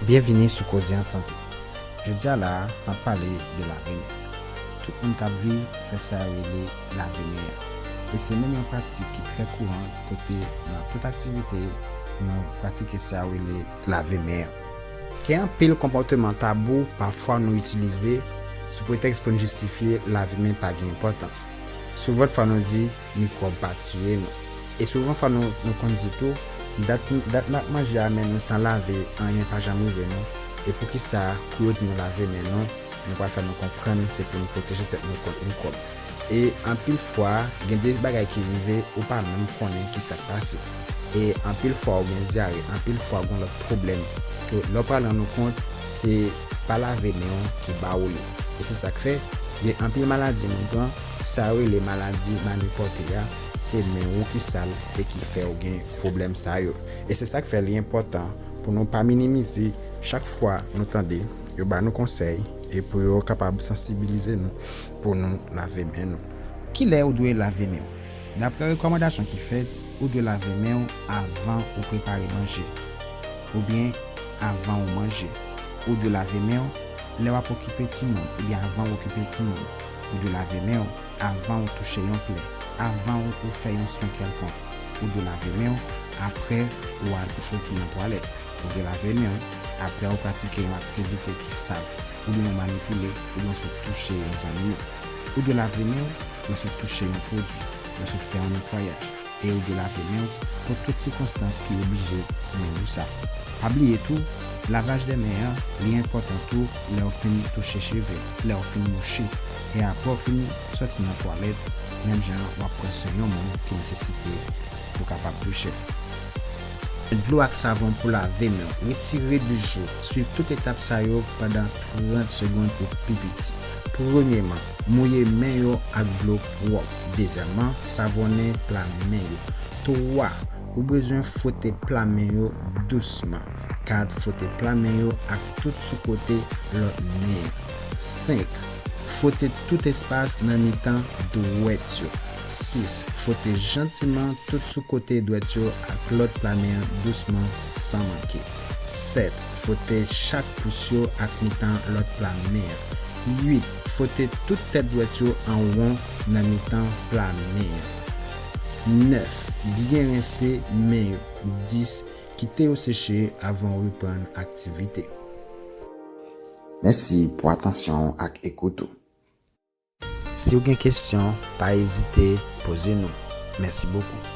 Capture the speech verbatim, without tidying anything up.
Byenvini sou Koze an Sante. Jodi a la a, n ap pale de lave men. Tout moun k ap viv fè sa yo rele lave men an. E se menm yon pratik ki trè kouran kote nan tout aktivite, nou pratike sa yo rele lave men an. Gen anpil konpòteman tabou pafwa nou itilize sou pretèks pou n jistifye lave men pa gen enpòtans. Souvan fwa nou di, mikwòb pa tiye nou. E souvan fwa nou, nou konn di tou, dat, dat n ap manje a men nou san lave, anyen pa janm rive nou. E poukisa, kou yo di nou lave men nou, nou pral fè nou konprann se pou nou pwoteje tèt nou kont mikwòb. E anpil fwa, gen de bagay ki rive, ou pa menm konnen ki sa k pase. E anpil fwa, ou gen dyare, anpil fwa, ou gen lòt pwoblèm. Ke lè w pral rann ou kont, se pa lave men w ki ba ou li. E se sa k fè, gen anpil maladi nou pran, sa yo rele maladi mani pòte a, se men ou ki sal e ki fè w gen pwoblèm sa yo. E se sa k fè li enpòtan pou nou pa minimize chak fwa nou tande yo ba nou konsèy e pou yo kapab sansibilize nou pou nou lave men nou. Kilè ou dwe lave men w? Daprè rekòmandasyon ki fèt, ou dwe lave men w avan ou prepare manje, oubyen avan ou manje. Ou dwe lave men w lè w ap okipe timoun, oubyen avan ou okipe timoun. Ou dwe lave men w avan ou touche yon plè, avan ou, ou fè yon swen kèlkonk. Ou dwe lave men w apre ou al, ou soti nan twalèt. Ou dwe lave men w apre ou pratike yon aktivite ki sal, oubyen ou manipile, oubyen ou sot touche yon zannimo. Ou dwe lave men w lè w sot touche yon pwodui, lè w sot fè yon netwayaj. E ou dwe lave men w kont tout sikonstans ki oblije men ou sal. Pa bliye tou, lavaj de men an, li enpòtan tou lè w fin touche cheve, lè w fin mouche, e apre w fin soti nan twalèt, menm jan w ap pran swen yon moun ki nesesite pou w kapab touche l. Dlo ak savon pou lave men w. Retire bijou. Swiv tout etap sa yo pandan trant segonn pou pi piti. Premyèman, mouye men yo ak dlo pwòp. Dezyèmman, savonnen pla men yo. Twa, ou bezwen fwote pla men yo dousman. Kat, fwote pla men yo ak tout sou kote lòt men an. Senk, fwote tout espas nan mitan dwèt yo. Sis, fwote jantiman tout sou kote dwèt yo ak lòt pla men an dousman san manke. Sèt, fwote chak pous yo ak mitan lòt pla men an. Uit, fwote tout tèt dwèt yo an won nan mitan pla men an. Nèf, byen rense men yo. Dis, kite yo seche avan w reprann aktivite. Mèsi pou atansyon w ak ekout ou. Si w gen kesyon, pa ezite poze nou. Mèsi bokou.